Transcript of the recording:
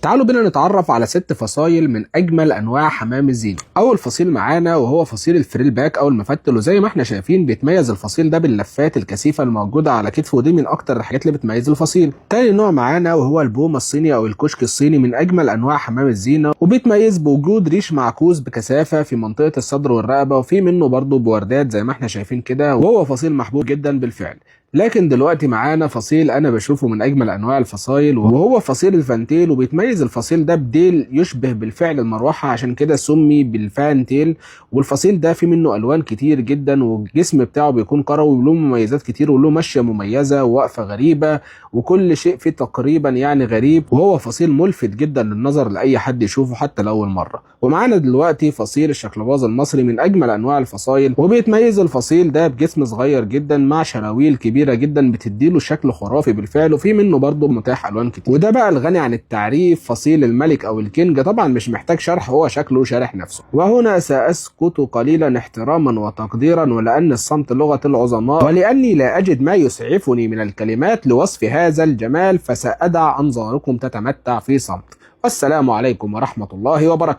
تعالوا بينا نتعرف على 6 فصايل من اجمل انواع حمام الزينة. اول فصيل معانا وهو فصيل ال frillback او المفتل، وزي ما احنا شايفين بيتميز الفصيل ده باللفات الكثيفة الموجودة على كتفه، ودي من اكتر الحاجات اللي بتميز الفصيل. تاني نوع معانا وهو البومه الصيني او الكشك الصيني، من اجمل انواع حمام الزينة، وبيتميز بوجود ريش معكوس بكثافة في منطقة الصدر والرقبة، وفي منه برضه بوردات زي ما احنا شايفين كده، وهو فصيل محبوب جدا بالفعل. لكن دلوقتي معانا فصيل انا بشوفه من اجمل انواع الفصايل، وهو فصيل ال fantail، وبيتميز الفصيل ده بديل يشبه بالفعل المروحة، عشان كده سمي بال fantail. والفصيل ده في منه الوان كتير جدا، والجسم بتاعه بيكون كروي وله مميزات كتير، وله مشية مميزة ووقفة غريبة، وكل شيء فيه تقريبا يعني غريب، وهو فصيل ملفت جدا للنظر لاي حد يشوفه حتى لاول مرة. ومعانا دلوقتي فصيل الشقلباز المصري، من اجمل انواع الفصايل، وبيتميز الفصيل ده بجسم صغير جدا مع شراويل كبيرة جدا بتديله شكل خرافي بالفعل، وفي منه برضه متاح الوان كتير. وده بقى الغني عن التعريف، فصيل الملك او ال king، طبعا مش محتاج شرح، هو شكله شارح نفسه. وهنا ساسكت قليلا احتراما وتقديرا، ولان الصمت لغة العظماء، ولاني لا اجد ما يسعفني من الكلمات لوصف هذا الجمال، فسأدع انظاركم تتمتع في صمت. والسلام عليكم ورحمة الله وبركاته.